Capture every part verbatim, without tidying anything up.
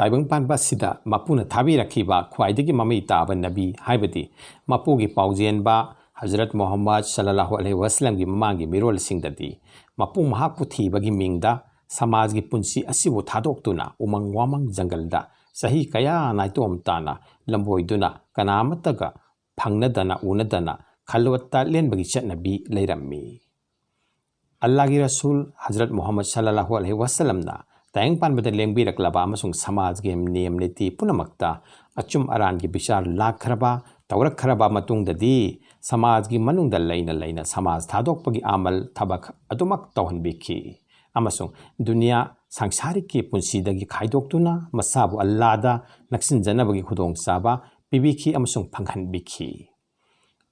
ꯇꯥꯏꯕꯪ ꯄꯥꯟꯕ ꯑꯁꯤꯗ ꯃꯄꯨꯅ ꯊꯥꯕꯤꯔꯛꯈꯤꯕ ꯈ꯭ꯋꯥꯏꯗꯒꯤ ꯃꯃꯩ ꯇꯥꯕ ꯅꯕꯤ ꯍꯥꯏꯕꯗꯤ ꯃꯄꯨꯒꯤ ꯄꯥꯎꯖꯦꯟꯕ ꯍꯖꯔꯠ ꯃꯨꯍꯝꯃꯗ ꯁꯜꯂꯜꯂꯥꯍꯨ ꯑꯂꯩꯍꯤ ꯋꯥꯁꯂꯝꯒꯤ ꯃꯃꯥꯡꯒꯤ ꯃꯤꯔꯣꯜꯁꯤꯡꯗꯗꯤ ꯃꯄꯨ ꯃꯍꯥꯛꯄꯨ ꯊꯤꯕꯒꯤ ꯃꯤꯡꯗ ꯁꯃꯥꯖꯒꯤ ꯄꯨꯟꯁꯤ ꯑꯁꯤꯕꯨ ꯊꯥꯗꯣꯛꯇꯨꯅ ꯎꯃꯪ ꯋꯥꯃꯪ ꯖꯪꯒꯜꯗ ꯆꯍꯤ ꯀꯌꯥ ꯅꯥꯏꯇꯣꯝ ꯇꯥꯅ ꯂꯝꯕꯣꯏꯗꯨꯅ ꯀꯅꯥ ꯑꯃꯠꯇꯒ ꯐꯪꯅꯗꯅ ꯎꯅꯗꯅ ꯈꯜꯋꯠꯇ ꯂꯦꯟꯕꯒꯤ ꯆꯠꯅꯕꯤ ꯂꯩꯔꯝꯃꯤ꯫ ꯑꯜꯂꯥꯍꯒꯤ ꯔꯁꯨꯜ ꯍꯖꯔꯠ ꯃꯨꯍꯝꯃꯗ ꯁꯜꯂꯜꯂꯥꯍꯨ ꯑꯂꯩꯍꯤ ꯋꯥꯁꯂꯝꯅ ꯇꯥꯏꯕꯪ ꯄꯥꯟꯕꯗ ꯂꯦꯡꯕꯤꯔꯛꯂꯕ ꯑꯃꯁꯨꯡ ꯁꯃꯥꯖꯒꯤ ꯅꯤꯌꯝ ꯅꯤꯇꯤ ꯄꯨꯝꯅꯃꯛꯇ ꯑꯆꯨꯝ ꯑꯔꯥꯟꯒꯤ ꯕꯤꯆꯥꯔ ꯂꯥꯛꯈ꯭ꯔꯕ ꯇꯧꯔꯛꯈ꯭ꯔꯕ ꯃꯇꯨꯡꯗꯗꯤ ꯁꯃꯥꯖꯒꯤ ꯃꯅꯨꯡꯗ ꯂꯩꯅ ꯂꯩꯅ ꯁꯃꯥꯖ ꯊꯥꯗꯣꯛꯄꯒꯤ ꯑꯃꯜ ꯊꯕꯛ ꯑꯗꯨꯃꯛ ꯇꯧꯍꯟꯕꯤꯈꯤ ꯑꯃꯁꯨꯡ ꯗꯨꯅꯤꯌꯥ ꯁꯪꯁꯥꯔꯤꯛꯀꯤ ꯄꯨꯟꯁꯤꯗꯒꯤ ꯈꯥꯏꯗꯣꯛꯇꯨꯅ ꯃꯁꯥꯕꯨ ꯑꯜꯂꯥꯗ ꯅꯛꯁꯤꯟꯖꯅꯕꯒꯤ ꯈꯨꯗꯣꯡꯆꯥꯕ ꯄꯤꯕꯤꯈꯤ ꯑꯃꯁꯨꯡ ꯐꯪꯍꯟꯕꯤꯈꯤ꯫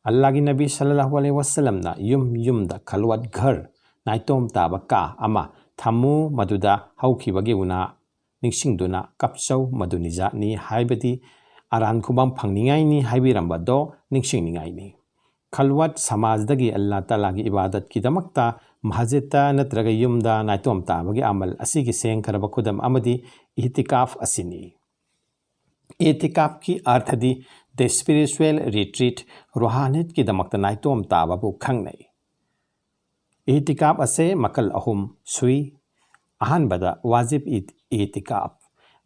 ꯑꯜꯂꯥꯍꯒꯤ ꯅꯕꯤ ꯁꯜꯂꯜꯂꯥꯍꯨ ꯑꯂꯩꯍꯤ ꯋꯥꯁꯂꯝꯅ ꯌꯨꯝ ꯌꯨꯝꯗ ꯈꯜꯋꯠ ꯘꯔ, ꯅꯥꯏꯇꯣꯝ ꯇꯥꯕ ꯀꯥ ꯑꯃ ꯊꯝꯃꯨ, ꯃꯗꯨꯗ ꯍꯧꯈꯤꯕꯒꯤ ꯒꯨꯅꯥ ꯅꯤꯡꯁꯤꯡꯗꯨꯅ ꯀꯞꯆꯧ, ꯃꯗꯨ ꯅꯤꯖꯥꯠꯅꯤ ꯍꯥꯏꯕꯗꯤ ꯑꯔꯥꯟ ꯈꯨꯕꯝ ꯐꯪꯅꯤꯡꯉꯥꯏꯅꯤ ꯍꯥꯏꯕꯤꯔꯝꯕꯗꯣ ꯅꯤꯡꯁꯤꯡꯅꯤꯡꯉꯥꯏꯅꯤ꯫ ꯈꯜꯋꯠ ꯁꯃꯥꯖꯗꯒꯤ ꯑꯜꯂꯥ ꯇꯥꯂꯥꯒꯤ ꯏꯕꯥꯗꯠꯀꯤꯗꯃꯛꯇ ꯃꯁꯖꯤꯗꯇ ꯅꯠꯇ꯭ꯔꯒ ꯌꯨꯝꯗ ꯅꯥꯏꯇꯣꯝ ꯇꯥꯕꯒꯤ ꯑꯃꯜ ꯑꯁꯤꯒꯤ ꯁꯦꯡꯈ꯭ꯔꯕ ꯈꯨꯗꯝ ꯑꯃꯗꯤ ꯏꯍꯇꯤꯀꯥꯐ ꯑꯁꯤꯅꯤ꯫ ꯏꯍꯇꯤꯀꯥꯐꯀꯤ ꯑꯔꯊꯗꯤ the spiritual retreat, ꯔꯨꯍꯥꯅꯤꯌꯠꯀꯤꯗꯃꯛꯇ ꯅꯥꯏꯇꯣꯝ ꯇꯥꯕꯕꯨ ꯈꯪꯅꯩ꯫ ꯏꯍꯇꯤꯀꯥꯐ ꯑꯁꯦ ꯃꯈꯜ ꯑꯍꯨꯝ ꯁꯨꯏ꯫ ꯑꯍꯥꯟꯕꯗ ꯋꯥꯖꯤꯕ ꯏ-, ꯏꯍꯇꯤꯀꯥꯐ꯫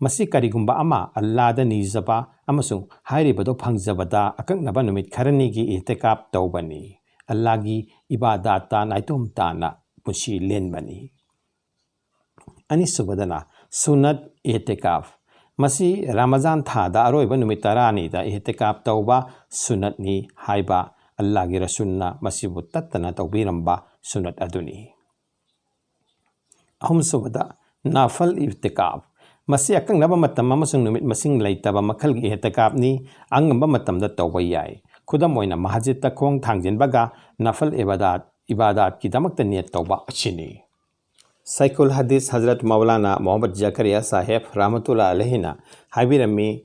ꯃꯁꯤ ꯀꯔꯤꯒꯨꯝꯕ ꯑꯃ ꯑꯜꯂꯥꯗ ꯅꯤꯖꯕ ꯑꯃꯁꯨꯡ ꯍꯥꯏꯔꯤꯕꯗꯨ ꯐꯪꯖꯕꯗ ꯑꯀꯛꯅꯕ ꯅꯨꯃꯤꯠ ꯈꯔꯅꯤꯒꯤ ꯏꯍꯇꯤꯀꯥꯐ ꯇꯧꯕꯅꯤ꯫ ꯑꯜꯂꯥꯒꯤ ꯏꯕꯥꯗꯥꯠꯇ ꯅꯥꯏꯇꯣꯝ ꯇꯥꯅ ꯄꯨꯟꯁꯤ ꯂꯦꯟꯕꯅꯤ꯫ ꯑꯅꯤꯁꯨꯕꯗꯅ ꯁꯨꯅꯠ ꯏꯍꯇꯤꯀꯥꯐ꯫ ꯃꯁꯤ ꯔꯃꯖꯥꯟ ꯊꯥꯗ ꯑꯔꯣꯏꯕ ꯅꯨꯃꯤꯠ ꯇꯔꯥꯅꯤꯗ ꯏꯍꯇꯤꯀꯥꯐ ꯇꯧꯕ ꯁꯨꯅꯠꯅꯤ ꯍꯥꯏꯕ ꯑꯜꯂꯥꯍꯒꯤ ꯔꯁꯨꯜꯅ ꯃꯁꯤꯕꯨ ꯇꯠꯇꯅ ꯇꯧꯕꯤꯔꯝꯕ ꯁꯨꯅꯠ ꯑꯗꯨꯅꯤ꯫ ꯑꯍꯨꯝꯁꯨꯕꯗ ꯅꯐꯜ ꯏꯍꯇꯤꯀꯥꯐ꯫ ꯃꯁꯤ ꯑꯀꯛꯅꯕ ꯃꯇꯝ ꯑꯃꯁꯨꯡ ꯅꯨꯃꯤꯠ ꯃꯁꯤꯡ ꯂꯩꯇꯕ ꯃꯈꯜꯒꯤ ꯏꯍꯇꯤꯀꯥꯐꯅꯤ, ꯑꯉꯝꯕ ꯃꯇꯝꯗ ꯇꯧꯕ ꯌꯥꯏ꯫ ꯈꯨꯗꯝ ꯑꯣꯏꯅ, ꯃꯁꯖꯤꯗꯇ ꯈꯣꯡ ꯊꯥꯡꯖꯤꯟꯕꯒ ꯅꯐꯜ ꯏꯕꯥꯗꯥꯠ, ꯏꯕꯥꯗꯥꯠꯀꯤꯗꯃꯛꯇ ꯅꯤꯌꯠ ꯇꯧꯕ ꯑꯁꯤꯅꯤ꯫ ꯁꯥꯏꯈꯨꯜ ꯍꯗꯤꯁ ꯍꯖꯔꯠ ꯃꯧꯂꯥꯅꯥ ꯃꯨꯍꯝꯃꯗ ꯖꯀꯔꯤꯌꯥ ꯁꯥꯍꯦꯕ ꯔꯍꯃꯇꯨꯜꯂꯥ ꯑꯂꯩꯍꯤꯅ ꯍꯥꯏꯕꯤꯔꯝꯃꯤ,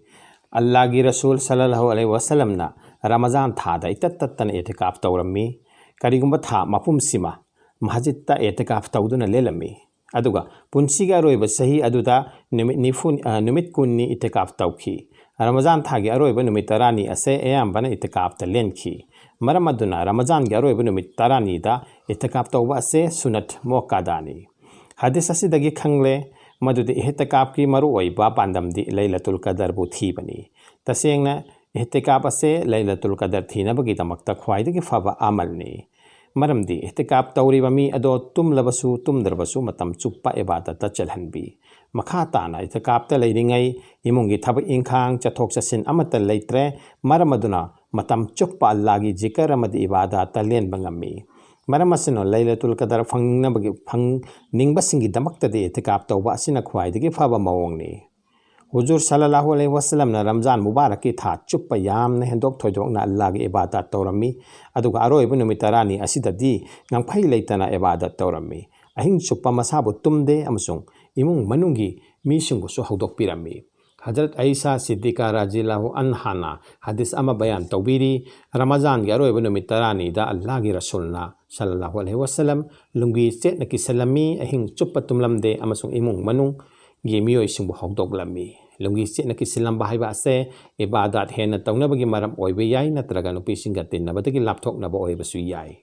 ꯑꯜꯂꯥꯍꯒꯤ ꯔꯁꯨꯜ ꯁꯜꯂꯜꯂꯥꯍꯨ ꯑꯂꯩꯍꯤ ꯋꯥꯁꯂꯝꯅ ꯔꯃꯖꯥꯟ ꯊꯥꯗ ꯏꯇꯠ ꯇꯠꯇꯅ ꯏꯇꯤꯀꯥꯐ ꯇꯧꯔꯝꯃꯤ꯫ ꯀꯔꯤꯒꯨꯝꯕ ꯊꯥ ꯃꯄꯨꯝꯁꯤꯃ ꯃꯁꯖꯤꯗꯇ ꯏꯇꯤꯀꯥꯐ ꯇꯧꯗꯨꯅ ꯂꯦꯜꯂꯝꯃꯤ꯫ ꯑꯗꯨꯒ ꯄꯨꯟꯁꯤꯒꯤ ꯑꯔꯣꯏꯕ ꯆꯍꯤ ꯑꯗꯨꯗ ꯅꯨꯃꯤꯠ ꯅꯤꯐꯨ, ꯑ, ꯅꯨꯃꯤꯠ ꯀꯨꯟꯅꯤ ꯏꯇꯤꯀꯥꯐ ꯇꯧꯈꯤ꯫ ꯔꯃꯖꯥꯟ ꯊꯥꯒꯤ ꯑꯔꯣꯏꯕ ꯅꯨꯃꯤꯠ ꯇꯔꯥꯅꯤ ꯑꯁꯦ ꯑꯌꯥꯝꯕꯅ ꯏꯇꯤꯀꯥꯐꯇ ꯂꯦꯟꯈꯤ꯫ ꯃꯔꯝ ꯑꯗꯨꯅ ꯔꯃꯖꯥꯟꯒꯤ ꯑꯔꯣꯏꯕ ꯅꯨꯃꯤꯠ ꯇꯔꯥꯅꯤꯗ ꯏꯇꯤꯀꯥꯐ ꯇꯧꯕ ꯑꯁꯦ ꯁꯨꯅꯠ ꯃꯨꯑꯛꯀꯥꯗꯥꯅꯤ꯫ ꯍꯗꯤꯁ ꯑꯁꯤꯗꯒꯤ ꯈꯪꯂꯦ ꯃꯗꯨꯗꯤ ꯏꯍꯇꯤꯀꯥꯐꯀꯤ ꯃꯔꯨꯑꯣꯏꯕ ꯄꯥꯟꯗꯝꯗꯤ ꯂꯩꯂꯇꯨꯜ ꯀꯗꯔꯕꯨ ꯊꯤꯕꯅꯤ꯫ ꯇꯁꯦꯡꯅ ꯏꯍꯇꯤꯀꯥꯐ ꯑꯁꯦ ꯂꯩꯂꯇꯨꯜ ꯀꯗꯔ ꯊꯤꯅꯕꯒꯤꯗꯃꯛꯇ ꯈ꯭ꯋꯥꯏꯗꯒꯤ ꯐꯕ ꯑꯃꯜꯅꯤ꯫ ꯃꯔꯝꯗꯤ ꯏꯍꯇꯤꯀꯥꯐ ꯇꯧꯔꯤꯕ ꯃꯤ ꯑꯗꯣ ꯇꯨꯝꯂꯕꯁꯨ ꯇꯨꯝꯗ꯭ꯔꯕꯁꯨ ꯃꯇꯝ ꯆꯨꯞꯄ ꯏꯕꯥꯗꯠꯇ ꯆꯠꯍꯟꯕꯤ꯫ ꯃꯈꯥ ꯇꯥꯅ ꯏꯍꯇꯤꯀꯥꯐꯇ ꯂꯩꯔꯤꯉꯩ ꯏꯃꯨꯡꯒꯤ ꯊꯕꯛ ꯏꯪꯈꯥꯡ ꯆꯠꯊꯣꯛ ꯆꯠꯁꯤꯟ ꯑꯃꯠꯇ ꯂꯩꯇ꯭ꯔꯦ꯫ ꯃꯔꯝ ꯑꯗꯨꯅ ꯃꯇꯝ ꯆꯨꯞꯄ ꯑꯜꯂꯥꯍꯒꯤ ꯖꯤꯀꯔ ꯑꯃꯗꯤ ꯏꯕꯥꯗꯥꯠꯇ ꯂꯦꯟꯕ ꯉꯝꯃꯤ꯫ ꯃꯔꯝ ꯑꯁꯤꯅ ꯂꯩꯂꯇꯨꯜ ꯀꯗꯔ ꯐꯪꯅꯕꯒꯤ, ꯐꯪꯅꯤꯡꯕꯁꯤꯡꯒꯤꯗꯃꯛꯇꯗꯤ ꯏꯇꯤꯀꯥꯞ ꯇꯧꯕ ꯑꯁꯤꯅ ꯈ꯭ꯋꯥꯏꯗꯒꯤ ꯐꯕ ꯃꯑꯣꯡꯅꯤ꯫ ꯍꯨꯖꯨꯔ ꯁꯜꯂꯜꯂꯥꯍꯨ ꯑꯂꯩꯍꯤ ꯋꯁꯜꯂꯝꯅ ꯔꯝꯖꯥꯟ ꯃꯨꯕꯥꯔꯛꯀꯤ ꯊꯥ ꯆꯨꯞꯄ ꯌꯥꯝꯅ ꯍꯦꯟꯗꯣꯛ ꯊꯣꯏꯗꯣꯛꯅ ꯑꯜꯂꯥꯍꯒꯤ ꯏꯕꯥꯗꯥꯠ ꯇꯧꯔꯝꯃꯤ, ꯑꯗꯨꯒ ꯑꯔꯣꯏꯕ ꯅꯨꯃꯤꯠ ꯇꯔꯥꯅꯤ ꯑꯁꯤꯗꯗꯤ ꯉꯝꯈꯩ ꯂꯩꯇꯅ ꯏꯕꯥꯗꯥꯠ ꯇꯧꯔꯝꯃꯤ꯫ ꯑꯍꯤꯡ ꯆꯨꯞꯄ ꯃꯁꯥꯕꯨ ꯇꯨꯝꯗꯦ ꯑꯃꯁꯨꯡ ꯏꯃꯨꯡ ꯃꯅꯨꯡꯒꯤ ꯃꯤꯁꯤꯡꯕꯨꯁꯨ ꯍꯧꯗꯣꯛꯄꯤꯔꯝꯃꯤ꯫ ꯍꯖꯔꯠ ꯑꯏꯁꯥ ꯁꯤꯗꯤꯀꯥ ꯔꯥꯖꯤꯂꯥꯍꯨ ꯑꯟꯍꯥꯅ ꯍꯗꯤꯁ ꯑꯃ ꯕꯌꯥꯟ ꯇꯧꯕꯤꯔꯤ, ꯔꯃꯖꯥꯟꯒꯤ ꯑꯔꯣꯏꯕ ꯅꯨꯃꯤꯠ ꯇꯔꯥꯅꯤꯗ ꯑꯜꯂꯥꯍꯒꯤ ꯔꯁꯨꯜꯅ ꯁꯜꯂꯜꯂꯥꯍꯨ ꯑꯂꯩꯍꯤ ꯋꯁꯜꯂꯝ ꯂꯨꯝꯒꯤ ꯆꯦꯠꯅ ꯀꯤꯁꯜꯂꯝꯃꯤ, ꯑꯍꯤꯡ ꯆꯨꯞꯄ ꯇꯨꯝꯂꯝꯗꯦ ꯑꯃꯁꯨꯡ ꯏꯃꯨꯡ ꯃꯅꯨꯡꯒꯤ ꯃꯤꯑꯣꯏꯁꯤꯡꯕꯨ ꯍꯧꯗꯣꯛꯂꯝꯃꯤ꯫ ꯂꯨꯝꯒꯤ ꯆꯦꯠꯅ ꯀꯤꯁꯤꯜꯂꯝꯕ ꯍꯥꯏꯕ ꯑꯁꯦ ꯏꯕꯥꯗꯥꯠ ꯍꯦꯟꯅ ꯇꯧꯅꯕꯒꯤ ꯃꯔꯝ ꯑꯣꯏꯕ ꯌꯥꯏ, ꯅꯠꯇ꯭ꯔꯒ ꯅꯨꯄꯤꯁꯤꯡꯒ ꯇꯤꯟꯅꯕꯗꯒꯤ ꯂꯥꯞꯊꯣꯛꯅꯕ ꯑꯣꯏꯕꯁꯨ ꯌꯥꯏ꯫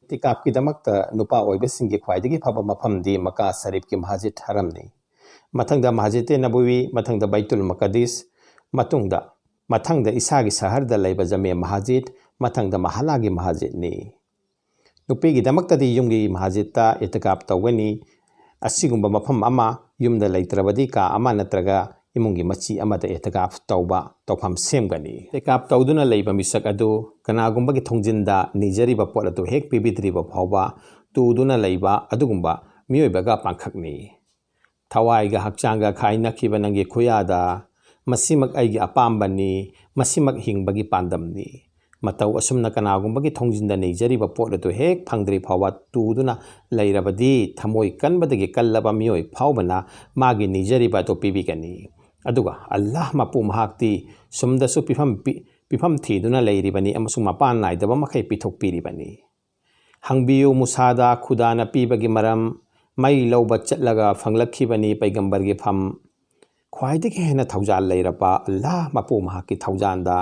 ꯏꯇꯤꯀꯥꯞꯀꯤꯗꯃꯛꯇ ꯅꯨꯄꯥ ꯑꯣꯏꯕꯁꯤꯡꯒꯤ ꯈ꯭ꯋꯥꯏꯗꯒꯤ ꯐꯕ ꯃꯐꯝꯗꯤ ꯃꯀꯥ ꯁꯔꯤꯐꯀꯤ ꯃꯁꯖꯤꯗ ꯍꯔꯝꯅꯤ꯫ ꯃꯊꯪꯗ ꯃꯁꯖꯤꯗ ꯅꯕꯋꯤ, ꯃꯊꯪꯗ ꯕꯩꯇꯨꯜ ꯃꯀꯗꯤꯁ, ꯃꯇꯨꯡꯗ, ꯃꯊꯪꯗ ꯏꯁꯥꯒꯤ ꯁꯍꯔꯗ ꯂꯩꯕ ꯖꯃꯦ ꯃꯁꯖꯤꯗ, ꯃꯊꯪꯗ ꯃꯍꯜꯂꯥꯒꯤ ꯃꯁꯖꯤꯗꯅꯤ꯫ ꯅꯨꯄꯤꯒꯤꯗꯃꯛꯇꯗꯤ ꯌꯨꯝꯒꯤ ꯃꯁꯖꯤꯗꯇ ꯏꯇꯤꯀꯥꯞ ꯇꯧꯒꯅꯤ꯫ ꯑꯁꯤꯒꯨꯝꯕ ꯃꯐꯝ ꯑꯃ, ꯌꯨꯝꯗ ꯂꯩꯇ꯭ꯔꯕꯗꯤ ꯀꯥ ꯑꯃ ꯅꯠꯇ꯭ꯔꯒ ꯏꯃꯨꯡꯒꯤ ꯃꯆꯤ ꯑꯃꯗ ꯏꯇꯤꯀꯥꯞ ꯇꯧꯕ ꯇꯧꯐꯝ ꯁꯦꯝꯒꯅꯤ꯫ ꯏꯇꯤꯀꯥꯞ ꯇꯧꯗꯨꯅ ꯂꯩꯕ ꯃꯤꯁꯛ ꯑꯗꯨ ꯀꯅꯥꯒꯨꯝꯕꯒꯤ ꯊꯣꯡꯖꯤꯟꯗ ꯅꯤꯖꯔꯤꯕ ꯄꯣꯠ ꯑꯗꯨ ꯍꯦꯛ ꯄꯤꯕꯤꯗ꯭ꯔꯤꯕ ꯐꯥꯎꯕ ꯇꯨꯗꯨꯅ ꯂꯩꯕ ꯑꯗꯨꯒꯨꯝꯕ ꯃꯤꯑꯣꯏꯕꯒ ꯄꯥꯡꯈꯛꯅꯤ꯫ ꯊꯋꯥꯏꯒ ꯍꯛꯆꯥꯡꯒ ꯈꯥꯏꯅꯈꯤꯕ ꯅꯪꯒꯤ ꯈꯨꯌꯥꯗ, ꯃꯁꯤꯃꯛ ꯑꯩꯒꯤ ꯑꯄꯥꯝꯕꯅꯤ, ꯃꯁꯤꯃꯛ ꯍꯤꯡꯕꯒꯤ ꯄꯥꯟꯗꯝꯅꯤ꯫ ꯃꯇꯧ ꯑꯁꯨꯝꯅ ꯀꯅꯥꯒꯨꯝꯕꯒꯤ ꯊꯣꯡꯖꯤꯟꯗ ꯅꯤꯖꯔꯤꯕ ꯄꯣꯠ ꯑꯗꯨ ꯍꯦꯛ ꯐꯪꯗ꯭ꯔꯤ ꯐꯥꯎꯕ ꯇꯨꯗꯨꯅ ꯂꯩꯔꯕꯗꯤ, ꯊꯃꯣꯏ ꯀꯟꯕꯗꯒꯤ ꯀꯜꯂꯕ ꯃꯤꯑꯣꯏ ꯐꯥꯎꯕꯅ ꯃꯥꯒꯤ ꯅꯤꯖꯔꯤꯕ ꯑꯗꯨ ꯄꯤꯕꯤꯒꯅꯤ꯫ ꯑꯗꯨꯒ ꯑꯜꯂꯥꯍ ꯃꯄꯨ ꯃꯍꯥꯛꯇꯤ ꯁꯨꯝꯗꯁꯨ ꯄꯤꯐꯝ ꯄꯤ-, ꯄꯤꯐꯝ ꯊꯤꯗꯨꯅ ꯂꯩꯔꯤꯕꯅꯤ ꯑꯃꯁꯨꯡ ꯃꯄꯥꯟ ꯅꯥꯏꯗꯕ ꯃꯈꯩ ꯄꯤꯊꯣꯛꯄꯤꯔꯤꯕꯅꯤ꯫ ꯍꯪꯕꯤꯌꯨ ꯃꯨꯁꯥꯗ ꯈꯨꯗꯥꯅ ꯄꯤꯕꯒꯤ ꯃꯔꯝ, ꯃꯩ ꯂꯧꯕ ꯆꯠꯂꯒ ꯐꯪꯂꯛꯈꯤꯕꯅꯤ ꯄꯩꯒꯝꯕꯔꯒꯤ ꯐꯝ꯫ ꯈ꯭ꯋꯥꯏꯗꯒꯤ ꯍꯦꯟꯅ ꯊꯧꯖꯥꯜ ꯂꯩꯔꯕ ꯑꯜꯂꯥꯍ ꯃꯄꯨ ꯃꯍꯥꯛꯀꯤ ꯊꯧꯖꯥꯟꯗ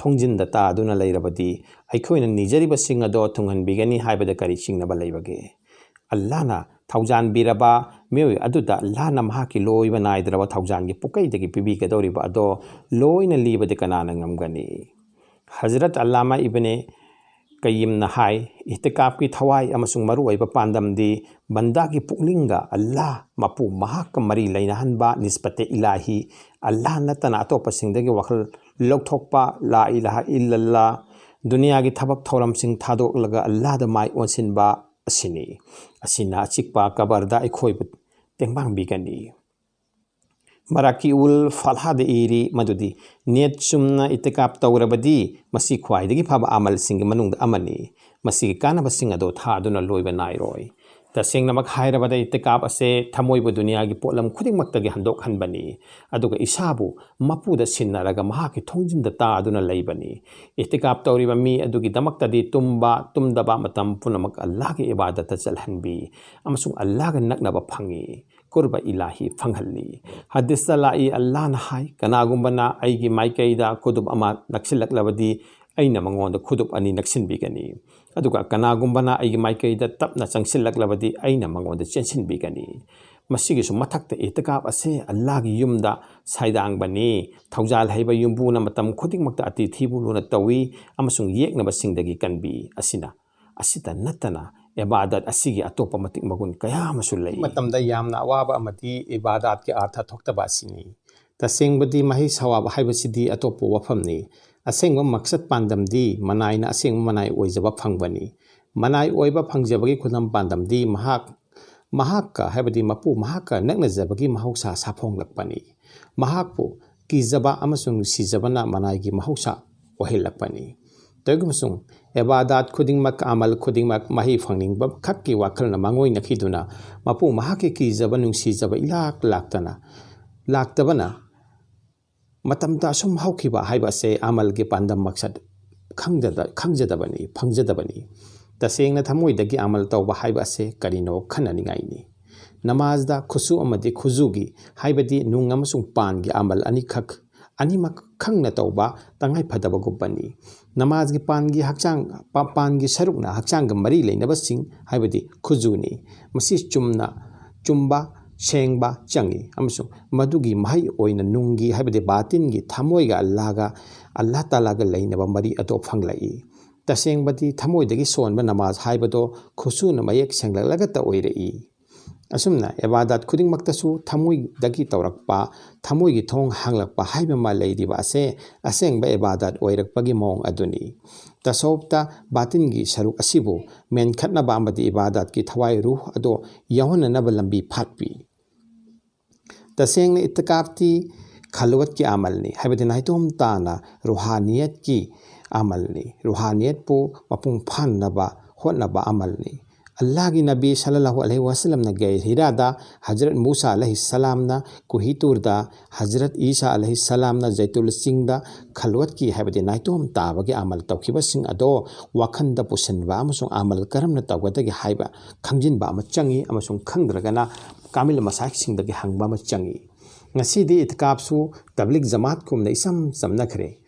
ꯊꯣꯡꯖꯤꯟꯗ ꯇꯥꯗꯨꯅ ꯂꯩꯔꯕꯗꯤ ꯑꯩꯈꯣꯏꯅ ꯅꯤꯖꯔꯤꯕꯁꯤꯡ ꯑꯗꯣ ꯊꯨꯡꯍꯟꯕꯤꯒꯅꯤ ꯍꯥꯏꯕꯗ ꯀꯔꯤ ꯆꯤꯡꯅꯕ ꯂꯩꯕꯒꯦ? ꯑꯜꯂꯥꯍꯅ ꯊꯧꯖꯥꯟꯕꯤꯔꯕ ꯃꯤꯑꯣꯏ ꯑꯗꯨꯗ ꯑꯜꯂꯥꯍꯅ ꯃꯍꯥꯛꯀꯤ ꯂꯣꯏꯕ ꯅꯥꯏꯗ꯭ꯔꯕ ꯊꯧꯖꯥꯟꯒꯤ ꯄꯨꯀꯩꯗꯒꯤ ꯄꯤꯕꯤꯒꯗꯧꯔꯤꯕ ꯑꯗꯣ ꯂꯣꯏꯅ ꯂꯤꯕꯗꯤ ꯀꯅꯥꯅ ꯉꯝꯒꯅꯤ? ꯍꯖꯔꯠ ꯑꯜꯂꯥꯃꯥ ꯏꯕꯅꯦ ꯀꯌꯤꯝꯅ ꯍꯥꯏ, ꯏꯍꯇꯤꯀꯥꯞꯀꯤ ꯊꯋꯥꯏ ꯑꯃꯁꯨꯡ ꯃꯔꯨꯑꯣꯏꯕ ꯄꯥꯟꯗꯝꯗꯤ ꯕꯟꯗꯥꯒꯤ ꯄꯨꯛꯅꯤꯡꯒ ꯑꯜꯂꯥꯍ ꯃꯄꯨ ꯃꯍꯥꯛꯀ ꯃꯔꯤ ꯂꯩꯅꯍꯟꯕ, ꯅꯤꯁꯕꯇꯦ ꯏꯂꯥꯍꯤ, ꯑꯜꯂꯥꯍ ꯅꯠꯇꯅ ꯑꯇꯣꯞꯄꯁꯤꯡꯗꯒꯤ ꯋꯥꯈꯜ ꯂꯧꯊꯣꯛꯄ, ꯂꯥ ꯏꯂꯥꯍ ꯏꯜꯂꯜꯂꯥꯍ, ꯗꯨꯅꯤꯌꯥꯒꯤ ꯊꯕꯛ ꯊꯧꯔꯝꯁꯤꯡ ꯊꯥꯗꯣꯛꯂꯒ ꯑꯜꯂꯥꯍꯗ ꯃꯥꯏ ꯑꯣꯟꯁꯤꯟꯕ ꯑꯁꯤꯅꯤ꯫ ꯑꯁꯤꯅ ꯑꯆꯤꯛꯄ ꯀꯕꯔꯗ ꯑꯩꯈꯣꯏꯕꯨ ꯇꯦꯡꯕꯥꯡꯕꯤꯒꯅꯤ꯫ ꯃꯔꯥꯀꯤꯎꯜ ꯐꯥꯂꯥꯍꯗ ꯏꯔꯤ ꯃꯗꯨꯗꯤ ꯅꯤꯌꯠ ꯆꯨꯝꯅ ꯏꯇꯤꯀꯥꯞ ꯇꯧꯔꯕꯗꯤ ꯃꯁꯤ ꯈ꯭ꯋꯥꯏꯗꯒꯤ ꯐꯕ ꯑꯃꯜꯁꯤꯡꯒꯤ ꯃꯅꯨꯡꯗ ꯑꯃꯅꯤ꯫ ꯃꯁꯤꯒꯤ ꯀꯥꯟꯅꯕꯁꯤꯡ ꯑꯗꯨ ꯊꯥꯗꯨꯅ ꯂꯣꯏꯕ ꯅꯥꯏꯔꯣꯏ꯫ ꯇꯁꯦꯡꯅꯃꯛ ꯍꯥꯏꯔꯕꯗ ꯏꯇꯤꯀꯥꯞ ꯑꯁꯦ ꯊꯃꯣꯏꯕꯨ ꯗꯨꯅꯤꯌꯥꯒꯤ ꯄꯣꯠꯂꯝ ꯈꯨꯗꯤꯡꯃꯛꯇꯒꯤ ꯍꯟꯗꯣꯛꯍꯟꯕꯅꯤ, ꯑꯗꯨꯒ ꯏꯁꯥꯕꯨ ꯃꯄꯨꯗ ꯁꯤꯟꯅꯔꯒ ꯃꯍꯥꯛꯀꯤ ꯊꯣꯡꯖꯤꯟꯗ ꯇꯥꯗꯨꯅ ꯂꯩꯕꯅꯤ꯫ ꯏꯇꯤꯀꯥꯞ ꯇꯧꯔꯤꯕ ꯃꯤ ꯑꯗꯨꯒꯤꯗꯃꯛꯇꯗꯤ ꯇꯨꯝꯕ, ꯇꯨꯝꯗꯕ ꯃꯇꯝ ꯄꯨꯝꯅꯃꯛ ꯑꯜꯂꯥꯍꯒꯤ ꯏꯕꯥꯗꯠꯇ ꯆꯠꯍꯟꯕꯤ ꯑꯃꯁꯨꯡ ꯑꯜꯂꯥꯍꯒ ꯅꯛꯅꯕ ꯐꯪꯏ꯫ ꯀꯨꯔꯕ ꯏꯂꯥꯍꯤ ꯐꯪꯍꯜꯂꯤ꯫ ꯍꯗꯤꯁꯇ ꯂꯥꯛꯏ, ꯑꯜꯂꯥꯍꯅ ꯍꯥꯏ, "ꯀꯅꯥꯒꯨꯝꯕꯅ ꯑꯩꯒꯤ ꯃꯥꯏꯀꯩꯗ ꯈꯨꯗꯨꯞ ꯑꯃ ꯅꯛꯁꯤꯜꯂꯛꯂꯕꯗꯤ ꯑꯩꯅ ꯃꯉꯣꯟꯗ ꯈꯨꯗꯨꯞ ꯑꯅꯤ ꯅꯛꯁꯤꯟꯕꯤꯒꯅꯤ, ꯑꯗꯨꯒ ꯀꯅꯥꯒꯨꯝꯕꯅ ꯑꯩꯒꯤ ꯃꯥꯏꯀꯩꯗ ꯇꯞꯅ ꯆꯪꯁꯤꯜꯂꯛꯂꯕꯗꯤ ꯑꯩꯅ ꯃꯉꯣꯟꯗ ꯆꯦꯟꯁꯤꯟꯕꯤꯒꯅꯤ"꯫ ꯃꯁꯤꯒꯤꯁꯨ ꯃꯊꯛꯇ ꯏꯇꯤꯀꯥꯞ ꯑꯁꯦ ꯑꯜꯂꯥꯍꯒꯤ ꯌꯨꯝꯗ ꯁꯥꯏꯗꯥꯡꯕꯅꯤ꯫ ꯊꯧꯖꯥꯜ ꯍꯩꯕ ꯌꯨꯝꯕꯨꯅ ꯃꯇꯝ ꯈꯨꯗꯤꯡꯃꯛꯇ ꯑꯇꯤꯊꯤꯕꯨ ꯂꯨꯅ ꯇꯧꯏ ꯑꯃꯁꯨꯡ ꯌꯦꯛꯅꯕꯁꯤꯡꯗꯒꯤ ꯀꯟꯕꯤ꯫ ꯑꯁꯤꯅ, ꯑꯁꯤꯇ ꯅꯠꯇꯅ ꯏꯕꯥꯗꯠ ꯑꯁꯤꯒꯤ ꯑꯇꯣꯞꯄ ꯃꯇꯤꯛ ꯃꯒꯨꯟ ꯀꯌꯥ ꯑꯃꯁꯨ ꯂꯩ꯫ ꯃꯇꯝꯗ ꯌꯥꯝꯅ ꯑꯋꯥꯕ ꯑꯃꯗꯤ ꯏꯕꯥꯗꯥꯠꯀꯤ ꯑꯥꯔꯊ ꯊꯣꯛꯇꯕ ꯑꯁꯤꯅꯤ꯫ ꯇꯁꯦꯡꯕꯗꯤ ꯃꯍꯩ ꯁꯋꯥꯕ ꯍꯥꯏꯕꯁꯤꯗꯤ ꯑꯇꯣꯞꯄ ꯋꯥꯐꯝꯅꯤ꯫ ꯑꯁꯦꯡꯕ ꯃꯛꯁꯠ ꯄꯥꯟꯗꯝꯗꯤ ꯃꯅꯥꯏꯅ ꯑꯁꯦꯡꯕ ꯃꯅꯥꯏ ꯑꯣꯏꯖꯕ ꯐꯪꯕꯅꯤ꯫ ꯃꯅꯥꯏ ꯑꯣꯏꯕ ꯐꯪꯖꯕꯒꯤ ꯈꯨꯗꯝ ꯄꯥꯟꯗꯝꯗꯤ ꯃꯍꯥꯛ, ꯃꯍꯥꯛꯀ ꯍꯥꯏꯕꯗꯤ ꯃꯄꯨ ꯃꯍꯥꯛꯀ ꯅꯛꯅꯖꯕꯒꯤ ꯃꯍꯧꯁꯥ ꯁꯥꯐꯣꯡꯂꯛꯄꯅꯤ꯫ ꯃꯍꯥꯛꯄꯨ ꯀꯤꯖꯕ ꯑꯃꯁꯨꯡ ꯅꯨꯡꯁꯤꯖꯕꯅ ꯃꯅꯥꯏꯒꯤ ꯃꯍꯧꯁꯥ ꯑꯣꯏꯍꯜꯂꯛꯄꯅꯤ꯫ ꯇꯧꯏꯒꯨꯝꯕꯁꯨꯡ, ꯏꯕꯥꯗꯥꯠ ꯈꯨꯗꯤꯡꯃꯛ, ꯑꯃꯜ ꯈꯨꯗꯤꯡꯃꯛ ꯃꯍꯩ ꯐꯪꯅꯤꯡꯕ ꯈꯛꯀꯤ ꯋꯥꯈꯜꯅ ꯃꯥꯡꯑꯣꯏꯅꯈꯤꯗꯨꯅ ꯃꯄꯨ ꯃꯍꯥꯛꯀꯤ ꯀꯤꯖꯕ ꯅꯨꯡꯁꯤꯖꯕ ꯏꯂꯥꯛ ꯂꯥꯛꯇꯅ, ꯂꯥꯛꯇꯕꯅ ꯃꯇꯝꯗ ꯑꯁꯨꯝ ꯍꯧꯈꯤꯕ ꯍꯥꯏꯕ ꯑꯁꯦ ꯑꯃꯜꯒꯤ ꯄꯥꯟꯗꯝ ꯃꯛꯁꯠ ꯈꯪꯖꯗ-, ꯈꯪꯖꯗꯕꯅꯤ, ꯐꯪꯖꯗꯕꯅꯤ꯫ ꯇꯁꯦꯡꯅ ꯊꯃꯣꯏꯗꯒꯤ ꯑꯃꯜ ꯇꯧꯕ ꯍꯥꯏꯕ ꯑꯁꯦ ꯀꯔꯤꯅꯣ ꯈꯟꯅꯅꯤꯡꯉꯥꯏꯅꯤ꯫ ꯅꯃꯥꯖꯗ ꯈꯨꯁꯨ ꯑꯃꯗꯤ ꯈꯨꯖꯨꯒꯤ, ꯍꯥꯏꯕꯗꯤ ꯅꯨꯡ ꯑꯃꯁꯨꯡ ꯄꯥꯟꯒꯤ ꯑꯃꯜ ꯑꯅꯤꯈꯛ, ꯑꯅꯤꯃꯛ ꯈꯪꯅ ꯇꯧꯕ ꯇꯉꯥꯏ ꯐꯗꯕꯒꯨꯝꯕꯅꯤ꯫ ꯅꯃꯥꯖꯒꯤ ꯄꯥꯟꯒꯤ ꯍꯛꯆꯥꯡ, ꯄꯥ-, ꯄꯥꯟꯒꯤ ꯁꯔꯨꯛꯅ ꯍꯛꯆꯥꯡꯒ ꯃꯔꯤ ꯂꯩꯅꯕꯁꯤꯡ, ꯍꯥꯏꯕꯗꯤ ꯈꯨꯖꯨꯅꯤ꯫ ꯃꯁꯤ ꯆꯨꯝꯅ, ꯆꯨꯝꯕ, ꯁꯦꯡꯕ ꯆꯪꯏ, ꯑꯃꯁꯨꯡ ꯃꯗꯨꯒꯤ ꯃꯍꯩ ꯑꯣꯏꯅ ꯅꯨꯡꯒꯤ, ꯍꯥꯏꯕꯗꯤ ꯕꯥꯇꯤꯟꯒꯤ ꯊꯃꯣꯏꯒ ꯑꯜꯂꯥꯍꯒ, ꯑꯜꯂꯥꯍ ꯇꯥꯂꯥꯒ ꯂꯩꯅꯕ ꯃꯔꯤ ꯑꯗꯣ ꯐꯪꯂꯛꯏ꯫ ꯇꯁꯦꯡꯕꯗꯤ ꯊꯃꯣꯏꯗꯒꯤ ꯁꯣꯟꯕ ꯅꯃꯥꯖ ꯍꯥꯏꯕꯗꯣ ꯈꯨꯁꯨꯅ ꯃꯌꯦꯛ ꯁꯦꯡꯂꯛꯂꯒꯇ ꯑꯣꯏꯔꯛꯏ꯫ ꯑꯁꯨꯝꯅ ꯏꯕꯥꯗꯥꯠ ꯈꯨꯗꯤꯡꯃꯛꯇꯁꯨ ꯊꯃꯣꯏꯗꯒꯤ ꯇꯧꯔꯛꯄ, ꯊꯃꯣꯏꯒꯤ ꯊꯣꯡ ꯍꯥꯡꯂꯛꯄ ꯍꯥꯏꯕ ꯑꯃ ꯂꯩꯔꯤꯕ ꯑꯁꯦ ꯑꯁꯦꯡꯕ ꯏꯕꯥꯗꯥꯠ ꯑꯣꯏꯔꯛꯄꯒꯤ ꯃꯑꯣꯡ ꯑꯗꯨꯅꯤ꯫ ꯇꯁꯧꯞꯇ ꯕꯥꯇꯤꯟꯒꯤ ꯁꯔꯨꯛ ꯑꯁꯤꯕꯨ ꯃꯦꯟꯈꯠꯅꯕ ꯑꯃꯗꯤ ꯏꯕꯥꯗꯥꯠꯀꯤ ꯊꯋꯥꯏ ꯔꯨꯍ ꯑꯗꯣ ꯌꯥꯎꯍꯟꯅꯅꯕ ꯂꯝꯕꯤ ꯐꯥꯠꯄꯤ꯫ ꯇꯁꯦꯡꯅ ꯏꯇꯤꯀꯥꯐꯇꯤ ꯈꯜꯋꯠꯀꯤ ꯑꯃꯜꯅꯤ, ꯍꯥꯏꯕꯗꯤ ꯅꯥꯏꯇꯣꯝ ꯇꯥꯅ ꯔꯨꯍꯥꯅꯤꯌꯠꯀꯤ ꯑꯃꯜꯅꯤ꯫ ꯔꯨꯍꯥꯅꯤꯌꯠꯄꯨ ꯃꯄꯨꯡ ꯐꯥꯅꯕ ꯍꯣꯠꯅꯕ ꯑꯃꯜꯅꯤ꯫ ꯑꯜꯂꯥꯍꯒꯤ ꯅꯕꯤ ꯁꯜꯂꯜꯂꯥꯍꯨ ꯑꯂꯩꯍꯤ ꯋꯥꯁꯜꯂꯝꯅ ꯒꯩꯔ ꯍꯤꯔꯥꯗ ꯍꯖꯔꯠ ꯃꯨꯁꯥ ꯑꯂꯩꯍꯤ ꯁꯂꯥꯝꯅ, ꯀꯨꯍꯤ ꯇꯨꯔꯗ ꯍꯖꯔꯠ ꯏꯁꯥ ꯑꯂꯩꯍꯤ ꯁꯂꯥꯝꯅ, ꯖꯩꯇꯨꯜ ꯆꯤꯡꯗ ꯈꯜꯋꯠꯀꯤ, ꯍꯥꯏꯕꯗꯤ ꯅꯥꯏꯇꯣꯝ ꯇꯥꯕꯒꯤ ꯑꯃꯜ ꯇꯧꯈꯤꯕꯁꯤꯡ ꯑꯗꯣ ꯋꯥꯈꯜꯗ ꯄꯨꯁꯤꯟꯕ ꯑꯃꯁꯨꯡ ꯑꯃꯜ ꯀꯔꯝꯅ ꯇꯧꯒꯗꯒꯦ ꯍꯥꯏꯕ ꯈꯪꯖꯤꯟꯕ ꯑꯃ ꯆꯪꯏ, ꯑꯃꯁꯨꯡ ꯈꯪꯗ꯭ꯔꯒꯅ ꯀꯥꯃꯤꯜ ꯃꯁꯥꯏꯛꯁꯤꯡꯗꯒꯤ ꯍꯪꯕ ꯑꯃ ꯆꯪꯏ꯫ ꯉꯁꯤꯗꯤ ꯏꯇꯤꯀꯥꯐꯁꯨ ꯇꯕ꯭ꯂꯤꯛ ꯖꯃꯥꯠꯀꯨꯝꯅ ꯏꯆꯝ ꯆꯝꯅꯈ꯭ꯔꯦ꯫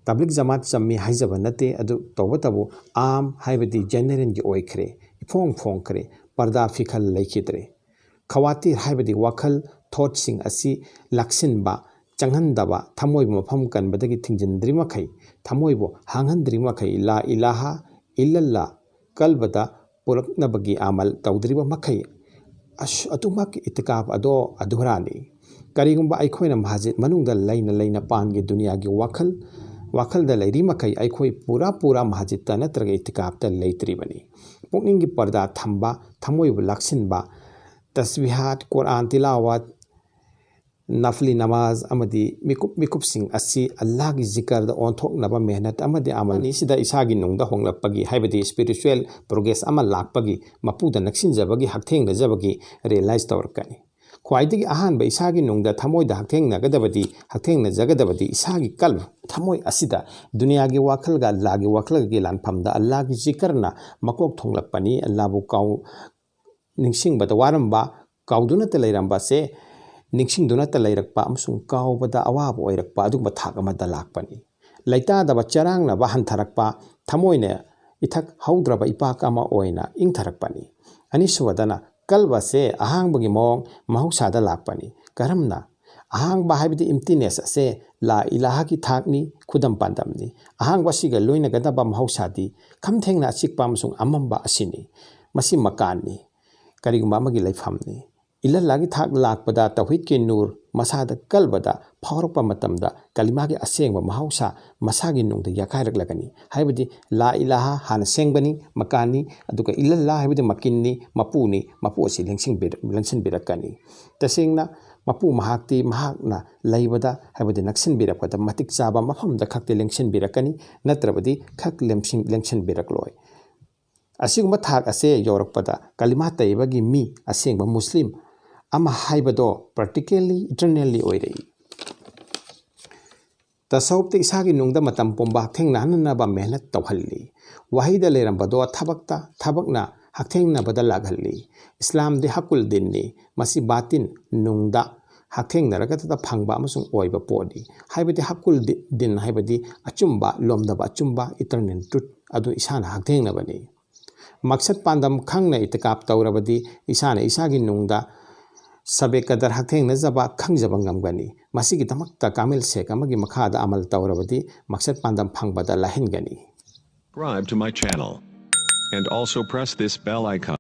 ꯇꯕ꯭ꯂꯤꯛ ꯖꯃꯥꯠ ꯆꯝꯃꯤ ꯍꯥꯏꯖꯕ ꯅꯠꯇꯦ, ꯑꯗꯨ ꯇꯧꯕꯇꯕꯨ ꯑꯥꯝ, ꯍꯥꯏꯕꯗꯤ ꯖꯦꯅꯔꯦꯜꯒꯤ ꯑꯣꯏꯈ꯭ꯔꯦ, ꯏꯐꯣꯡ ꯐꯣꯡꯈ꯭ꯔꯦ, ꯄꯔꯗꯥ ꯐꯤꯈꯜ ꯂꯩꯈꯤꯗ꯭ꯔꯦ꯫ ꯈꯋꯥꯇꯤꯔ, ꯍꯥꯏꯕꯗꯤ ꯋꯥꯈꯜ, ꯊꯣꯠꯁꯤꯡ ꯑꯁꯤ ꯂꯥꯛꯁꯤꯟꯕ ꯆꯪꯍꯟꯗꯕ, ꯊꯃꯣꯏꯕꯨ ꯃꯐꯝ ꯀꯟꯕꯗꯒꯤ ꯊꯤꯡꯖꯤꯟꯗ꯭ꯔꯤ ꯃꯈꯩ, ꯊꯃꯣꯏꯕꯨ ꯍꯥꯡꯍꯟꯗ꯭ꯔꯤ ꯃꯈꯩ, ꯂꯥ ꯏꯂꯥꯍ ꯏꯜꯂꯜꯂꯥ ꯀꯜꯕꯗ ꯄꯨꯔꯛꯅꯕꯒꯤ ꯑꯃꯜ ꯇꯧꯗ꯭ꯔꯤꯕ ꯃꯈꯩ, ꯑꯁ-, ꯑꯗꯨꯃꯛ ꯏꯇꯤꯀꯥꯐ ꯑꯗꯣ ꯑꯙꯨꯔꯥꯅꯤ꯫ ꯀꯔꯤꯒꯨꯝꯕ ꯑꯩꯈꯣꯏꯅ ꯃꯁꯖꯤꯗ ꯃꯅꯨꯡꯗ ꯂꯩꯅ ꯂꯩꯅ ꯄꯥꯟꯒꯤ ꯗꯨꯅꯤꯌꯥꯒꯤ ꯋꯥꯈꯜ, ꯋꯥꯈꯜꯗ ꯂꯩꯔꯤ ꯃꯈꯩ, ꯑꯩꯈꯣꯏ ꯄꯨꯔꯥ ꯄꯨꯔꯥ ꯃꯁꯖꯤꯗꯇ ꯅꯠꯇ꯭ꯔꯒ ꯏꯇꯤꯀꯥꯐꯇ ꯂꯩꯇ꯭ꯔꯤꯕꯅꯤ꯫ ꯄꯨꯛꯅꯤꯡꯒꯤ ꯄꯔꯗꯥ ꯊꯝꯕ, ꯊꯃꯣꯏꯕꯨ ꯂꯥꯛꯁꯤꯟꯕ, ꯇꯁꯕꯤꯍꯥꯠ, ꯀꯨꯔꯥꯟ ꯇꯤꯂꯥꯋꯥꯠ, ꯅꯐꯂꯤ ꯅꯃꯥꯖ ꯑꯃꯗꯤ ꯃꯤꯀꯨꯞ ꯃꯤꯀꯨꯞꯁꯤꯡ ꯑꯁꯤ ꯑꯜꯂꯥꯍꯒꯤ ꯖꯤꯀꯔꯗ ꯑꯣꯟꯊꯣꯛꯅꯕ ꯃꯦꯍꯅꯠ ꯑꯃꯗꯤ ꯑꯃꯜ ꯑꯅꯤꯁꯤꯗ ꯏꯁꯥꯒꯤ ꯅꯨꯡꯗ ꯍꯣꯡꯂꯛꯄꯒꯤ, ꯍꯥꯏꯕꯗꯤ ꯏꯁꯄꯤꯔꯤꯆꯨꯋꯦꯜ ꯄ꯭ꯔꯣꯒ꯭ꯔꯦꯁ ꯑꯃ ꯂꯥꯛꯄꯒꯤ, ꯃꯄꯨꯗ ꯅꯛꯁꯤꯟꯖꯕꯒꯤ, ꯍꯛꯊꯦꯡꯅꯖꯕꯒꯤ ꯔꯤꯌꯦꯂꯥꯏꯁ ꯇꯧꯔꯛꯀꯅꯤ꯫ ꯈ꯭ꯋꯥꯏꯗꯒꯤ ꯑꯍꯥꯟꯕ ꯏꯁꯥꯒꯤ ꯅꯨꯡꯗ ꯊꯃꯣꯏꯗ ꯍꯛꯊꯦꯡꯅꯒꯗꯕꯗꯤ, ꯍꯛꯊꯦꯡꯅꯖꯒꯗꯕꯗꯤ ꯏꯁꯥꯒꯤ ꯀꯜꯕ, ꯊꯃꯣꯏ ꯑꯁꯤꯗ ꯗꯨꯅꯤꯌꯥꯒꯤ ꯋꯥꯈꯜꯒ ꯑꯜꯂꯥꯍꯒꯤ ꯋꯥꯈꯜꯒꯤ ꯂꯥꯟꯐꯝꯗ ꯑꯜꯂꯥꯍꯒꯤ ꯖꯤꯀꯔꯅ ꯃꯀꯣꯛ ꯊꯣꯡꯂꯛꯄꯅꯤ꯫ ꯑꯜꯂꯥꯍꯕꯨ ꯀꯥꯎ-, ꯅꯤꯡꯁꯤꯡꯕꯗ ꯋꯥꯔꯝꯕ, ꯀꯥꯎꯗꯨꯅꯇ ꯂꯩꯔꯝꯕꯁꯦ ꯅꯤꯡꯁꯤꯡꯗꯨꯅꯇ ꯂꯩꯔꯛꯄ ꯑꯃꯁꯨꯡ ꯀꯥꯎꯕꯗ ꯑꯋꯥꯕ ꯑꯣꯏꯔꯛꯄ ꯑꯗꯨꯒꯨꯝꯕ ꯊꯥꯛ ꯑꯃꯗ ꯂꯥꯛꯄꯅꯤ꯫ ꯂꯩꯇꯥꯗꯕ ꯆꯔꯥꯡꯅꯕ ꯍꯟꯊꯔꯛꯄ, ꯊꯃꯣꯏꯅ ꯏꯊꯛ ꯍꯧꯗ꯭ꯔꯕ ꯏꯄꯥꯛ ꯑꯃ ꯑꯣꯏꯅ ꯏꯪꯊꯔꯛꯄꯅꯤ꯫ ꯑꯅꯤꯁꯨꯕꯗꯅ ꯀꯜꯕꯁꯦ ꯑꯍꯥꯡꯕꯒꯤ ꯃꯑꯣꯡ ꯃꯍꯧꯁꯥꯗ ꯂꯥꯛꯄꯅꯤ꯫ ꯀꯔꯝꯅ? ꯑꯍꯥꯡꯕ ꯍꯥꯏꯕꯗꯤ emptiness ꯑꯁꯦ ꯂꯥ ꯏꯂꯥꯍꯒꯤ ꯊꯥꯛꯅꯤ, ꯈꯨꯗꯝ ꯄꯥꯟꯗꯝꯅꯤ꯫ ꯑꯍꯥꯡꯕ ꯑꯁꯤꯒ ꯂꯣꯏꯅꯒꯗꯕ ꯃꯍꯧꯁꯥꯗꯤ ꯈꯝꯊꯦꯡꯅ ꯑꯆꯤꯛꯄ ꯑꯃꯁꯨꯡ ꯑꯃꯝꯕ ꯑꯁꯤꯅꯤ꯫ ꯃꯁꯤ ꯃꯀꯥꯟꯅꯤ, ꯀꯔꯤꯒꯨꯝꯕ ꯑꯃꯒꯤ ꯂꯩꯐꯝꯅꯤ꯫ ꯏꯂꯜꯂꯥꯒꯤ ꯊꯥꯛ ꯂꯥꯛꯄꯗ ꯇꯧꯍꯤꯗꯀꯤ ꯅꯨꯔ ꯃꯁꯥꯗ ꯀꯜꯕꯗ ꯐꯥꯎꯔꯛꯄ ꯃꯇꯝꯗ ꯀꯂꯤꯃꯥꯒꯤ ꯑꯁꯦꯡꯕ ꯃꯍꯧꯁꯥ ꯃꯁꯥꯒꯤ ꯅꯨꯡꯗ ꯌꯥꯀꯥꯏꯔꯛꯂꯒꯅꯤ꯫ ꯍꯥꯏꯕꯗꯤ ꯂꯥ ꯏꯂꯥꯍ ꯍꯥꯟꯅ ꯁꯦꯡꯕꯅꯤ, ꯃꯀꯥꯟꯅꯤ, ꯑꯗꯨꯒ ꯏꯂꯜꯂꯥ ꯍꯥꯏꯕꯗꯤ ꯃꯀꯤꯟꯅꯤ, ꯃꯄꯨꯅꯤ, ꯃꯄꯨ ꯑꯁꯤ ꯂꯦꯡꯁꯤꯟꯕꯤꯔ-, ꯂꯦꯡꯁꯤꯟꯕꯤꯔꯛꯀꯅꯤ꯫ ꯇꯁꯦꯡꯅ ꯃꯄꯨ ꯃꯍꯥꯛꯇꯤ ꯃꯍꯥꯛꯅ ꯂꯩꯕꯗ, ꯍꯥꯏꯕꯗꯤ ꯅꯛꯁꯤꯟꯕꯤꯔꯛꯄꯗ ꯃꯇꯤꯛ ꯆꯥꯕ ꯃꯐꯝꯗ ꯈꯛꯇꯤ ꯂꯦꯡꯁꯤꯟꯕꯤꯔꯛꯀꯅꯤ, ꯅꯠꯇ꯭ꯔꯕꯗꯤ ꯈꯛ ꯂꯦꯡꯁꯤꯟ-, ꯂꯦꯡꯁꯤꯟꯕꯤꯔꯛꯂꯣꯏ꯫ ꯑꯁꯤꯒꯨꯝꯕ ꯊꯥꯛ ꯑꯁꯦ ꯌꯧꯔꯛꯄꯗ ꯀꯂꯤꯃꯥ ꯇꯩꯕꯒꯤ ꯃꯤ, ꯑꯁꯦꯡꯕ ꯃꯨꯁꯂꯤꯝ ꯑꯃ ꯍꯥꯏꯕꯗꯣ practically, eternally ꯑꯣꯏꯔꯛꯏ꯫ ꯇꯁꯧꯞꯇ ꯏꯁꯥꯒꯤ ꯅꯨꯡꯗ ꯃꯇꯝ ꯄꯨꯝꯕ ꯍꯛꯊꯦꯡꯅꯍꯟꯅꯕ ꯃꯦꯍꯅꯠ ꯇꯧꯍꯜꯂꯤ꯫ ꯋꯥꯍꯩꯗ ꯂꯩꯔꯝꯕꯗꯣ ꯊꯕꯛꯇ, ꯊꯕꯛꯅ ꯍꯛꯊꯦꯡꯅꯕꯗ ꯂꯥꯛꯍꯜꯂꯤ꯫ ꯏꯁꯂꯥꯝꯗꯤ ꯍꯛꯀꯨꯜ ꯗꯤꯟꯅꯤ꯫ ꯃꯁꯤ ꯕꯥꯇꯤꯟ, ꯅꯨꯡꯗ, ꯍꯛꯊꯦꯡꯅꯔꯒꯇꯗ ꯐꯪꯕ ꯑꯃꯁꯨꯡ ꯑꯣꯏꯕ ꯄꯣꯠꯅꯤ꯫ ꯍꯥꯏꯕꯗꯤ ꯍꯛꯀꯨꯜ ꯗꯤ-, ꯗꯤꯟ ꯍꯥꯏꯕꯗꯤ ꯑꯆꯨꯝꯕ, ꯂꯣꯝꯗꯕ ꯑꯆꯨꯝꯕ, eternal truth ꯑꯗꯨ ꯏꯁꯥꯅ ꯍꯛꯊꯦꯡꯅꯕꯅꯤ꯫ ꯃꯛꯁꯠ ꯄꯥꯟꯗꯝ ꯈꯪꯅ ꯏꯇꯤꯀꯥꯞ ꯇꯧꯔꯕꯗꯤ ꯏꯁꯥꯅ ꯏꯁꯥꯒꯤ ꯅꯨꯡꯗ ꯁꯕꯦ ꯀꯗꯔ ꯍꯛꯊꯦꯡꯅꯖꯕ ꯈꯪꯖꯕ ꯉꯝꯒꯅꯤ꯫ ꯃꯁꯤꯒꯤꯗꯃꯛꯇ ꯀꯥꯃꯤꯜ ꯁꯦꯛ ꯑꯃꯒꯤ ꯃꯈꯥꯗ ꯑꯃꯜ ꯇꯧꯔꯕꯗꯤ ꯃꯛꯁꯠ ꯄꯥꯟꯗꯝ ꯐꯪꯕꯗ ꯂꯥꯏꯍꯟꯒꯅꯤ꯫ Subscribe to my channel. And also press this bell icon.